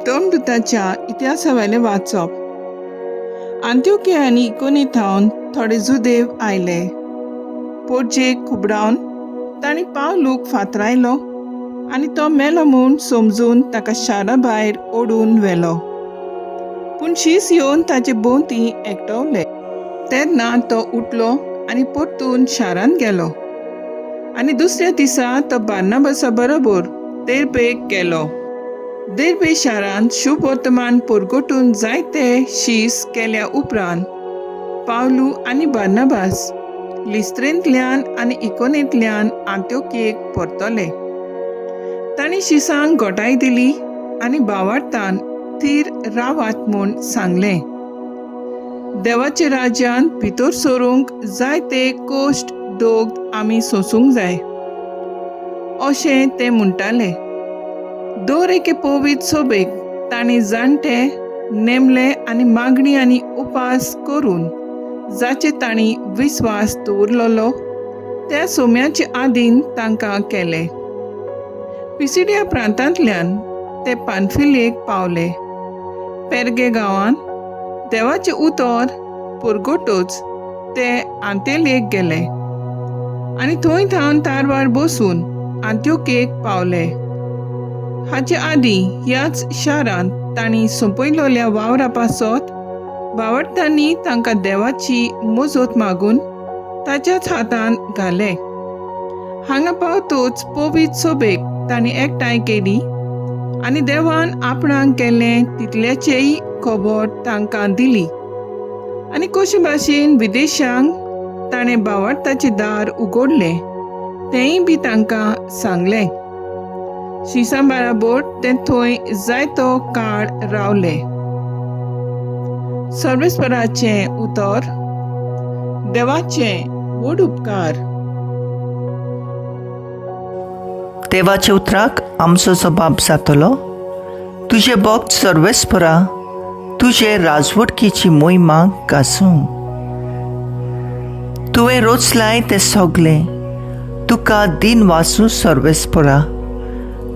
धर्मदुताच्या इतिहासावेलें वाचप. आंत्योके आनी इकोनी थावन थोडे जुदेव आयले. पोरजेक खुबडावन तांणी पावलूक फातरायलो आनी तो मेलो म्हूण समजून ताका शारा भायर ओडून व्हेलो. पूण शीस येवन ताचे भोंवती एकटवले. तेन्ना तो उठलो आनी परतून शारांत गेलो आनी दुसऱ्या दिसा तो बार्नाबासा बरोबर देर्बेक गेलो. देर्बे शारांत शुभ वर्तमान परगटून जायते शीस केल्या उपरांत पावलू आनी बार्नाबास लिस्त्रेंतल्यान आनी इकोनेंतल्यान आंत्योकेक परतले. तांणी शिसांक घोटाय दिली आनी भावार्थान थीर रावात म्हूण सांगलें. देवाच्या राज्यांत भितर सरूंक जायते कश्ट दोग आमी सोंसूंक जाय अशें ते म्हणटाले. दर एके पवित्र सोबेक तांणी जाणटे नेमले आनी मागणी आनी उपास करून जाचे तांणी विस्वास दवरलेलो त्या सोम्याचे आदीन तांकां केले. पिसिडिया प्रांतांतल्यान ते पानफिलेक पावले. पेर्गे गांवांत देवाचें उतर पुरगोटच ते आंतेलेक गेले आनी थंय थावन तारवार बसून आंत्योकेक पावले. हाचे आदीं ह्याच शारांत तांणी सोंपयलेल्या वावरा पासत भावार्थांनी तांकां देवाची मजत मागून ताच्याच हातान घाले. हांगा पावतूच पवित्र सोबेक तांणी एकठांय केली आनी देवान आपणाक केल्लें तितल्याचेय खबर तांकां दिली आनी कशे भाशेन विदेशांक ताणें भावार्थाचें दार उगडलें तेंय बी तांकां सांगलें. शिसां बाराबोर ते थंय जायतो काळ रावले. सर्वेस्पराचें उतर. देवाचें व्हड उपकार. देवाच्या उतराक आमचो जबाब जातलो. तुजें भक्त सर्वेस्परा तुजे राजवटकीची मोहिमा गाजूं. तुवें रोचलाय तें सगलें तुका दिन वासूं सर्वेस्परा.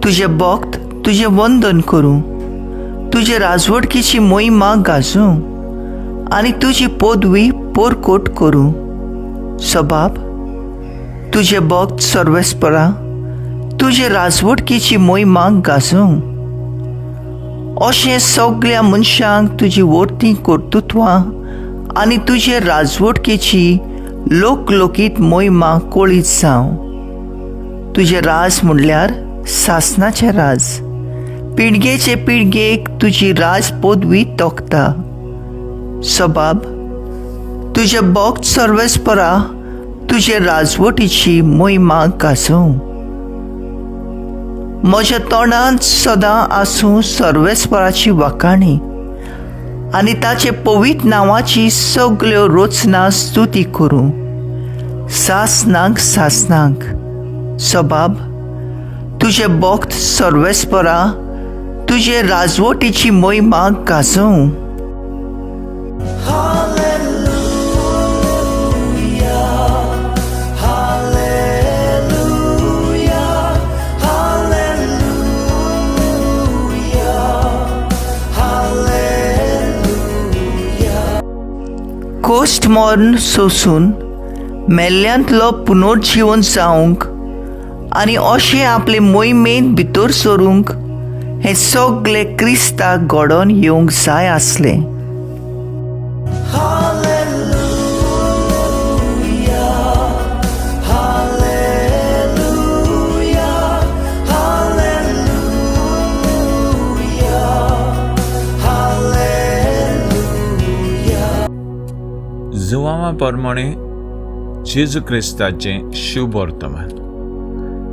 तुजें भक्त तुजें वंदन करूं, तुजे राजवटकीची मोहिमा गाजूं आनी तुजी पदवी पोरकोट करूं. सबाब तुजें भक्त सर्वेस्परा तुजे राजवटकीची मोहिमा गाजूं. अशें सगल्या मनशांक तुजी वर्ती कर्तृत्वां आनी तुजे राजवटकेची लोकलोकीत मोहिमा कळीत जावं. तुजें राज म्हणल्यार सासनाचें राज, पिळगेचे पिळगेक तुजी राज पदवी तोखता. सबाब तुजें भक्त सर्वेस्परा तुजे राजवटीची मोहिमा गाजूं. म्हज्या तोंडांत सदां आसूं सर्वेस्पराची वाखाणी आनी ताचे पवित्र नांवाची सगल्यो रचना स्तुती करूं. सासनाक सासनाक. सबाब तुजें भक्त सर्वेस्परा तुजे राजवटीची मोहिमा गाजूं. कोश्ट मर्ण सोसून मेल्ल्यांतलो पुनर्जीवन जावंक आनी अशें आपले मोहिमेंत भितर सरूंक हें सगलें क्रिस्ताक घडोवन येवंक जाय आसलें. जुवांवा प्रमाणे जेजू क्रिस्ताचें शुभ वर्तमान.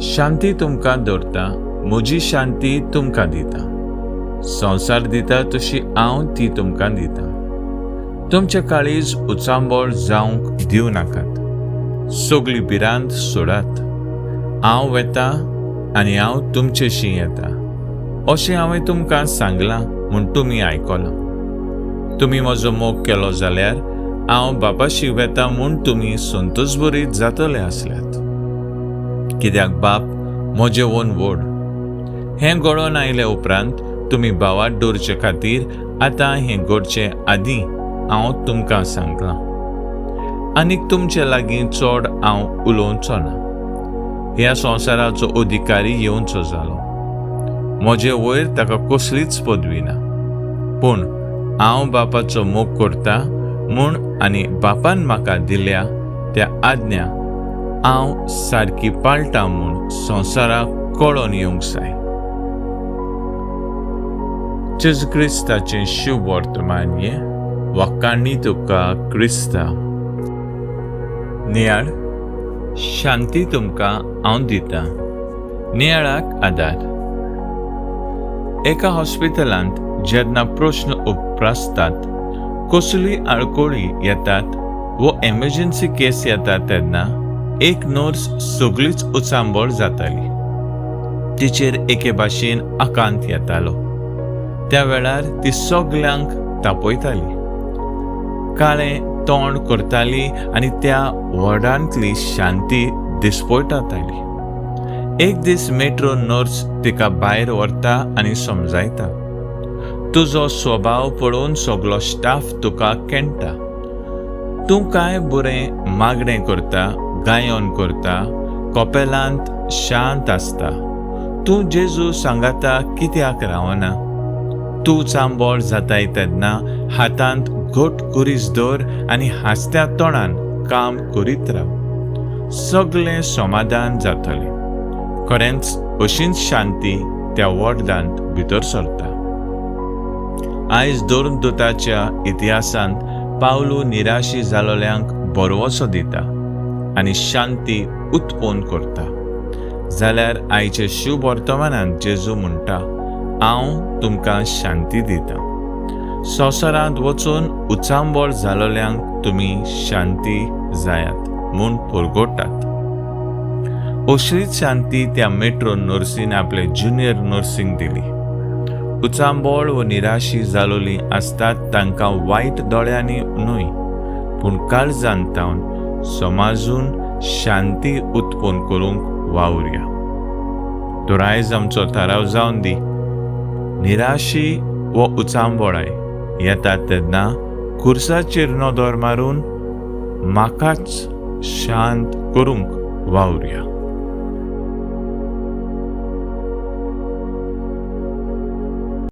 शांती तुमकां दवरता, म्हजी शांती तुमकां दिता. संवसार दिता तशी हांव ती तुमकां दिता. तुमचें काळीज उचांबळ जावंक दिवं नाकात. सगली भिरांत सोडात. हांव वेता आनी हांव तुमचेशी येता अशें हांवें तुमकां सांगलां म्हूण तुमी आयकलां. तुमी म्हजो मोग केलो जाल्यार हांव बापाशी वेता म्हूण तुमी संतोशभरीत जातले आसल्यात, कित्याक बाप म्हजे वोन व्हड. हें घडोवन आयले उपरांत तुमी भावार्त दवरचे खातीर आतां हें घडचें आदीं हांव तुमकां सांगलां. आनीक तुमचे लागीं चड हांव उलोवचो ना. ह्या संवसाराचो अधिकारी येवचो जालो. म्हजे वयर ताका कसलीच पदवी ना, पूण हांव बापाचो मोग करता म्हूण आनी बापान म्हाका दिल्या त्या आज्ञा हांव सारकी पाळटा म्हूण संवसाराक कळोन येवंक जाय. जेजू क्रिस्ताचें शुभ वर्तमान हें. वाखाणी तुका क्रिस्ता. नियाळ. शांती तुमकां हांव दितां. नियाळाक आदार. एका हॉस्पिटलांत जेन्ना प्रश्न उप्रासतात, कसलीय आडखळी येतात वो एमर्जन्सी केस येता तेन्ना एक नर्स सगळीच उचांबळ जाताली. तिचेर एके भाशेन आकांत येतालो. त्या वेळार ती सगल्यांक तापयताली, काळें तोंड करताली आनी त्या वॉर्डांतली शांती दिसपटाताली. एक दीस मेट्रो नर्स तिका भायर व्हरता आनी समजायता, तुजो स्वभाव पळोवन सगलो स्टाफ तुका केणटा. तूं कांय बरें मागणें करता, गायन करता, कपेलांत शांत आसता. तूं जेजू सांगाता कित्याक रावना? तूं चांबळ जाताय तेन्ना हातांत घट कुरीस दवर आनी हांसत्या तोंडान काम करीत राव. सगळें समाधान जातलें. खरेंच अशीच शांती त्या वॉर्डांत भितर सरता. आयज धर्मदूताच्या इतिहासांत पावलू निराशी जालोल्यांक भरवसो दिता आनी शांती उत्पन्न करता, जाल्यार आयचे शुभ वर्तमानांत जेजू म्हणटा, हांव तुमकां शांती दिता. संवसारांत वचून उचांबळ जालोल्यांक तुमी शांती जायात म्हूण परगटात. असलीच शांती त्या मेट्रो नर्सीन आपले ज्युनियर नर्सींक दिली. उचांबळ व निराशी जालोली आसतात तांकां वायट दोळ्यांनी न्हय, पूण काळजान तावन समाजून शांती उत्पन्न करूंक वावुरया. तर आयज आमचो थाराव जावन दी, निराशी व उचांबळाय येतात तेन्ना खुर्साचेर नदर मारून म्हाकाच शांत करूंक वावुरया.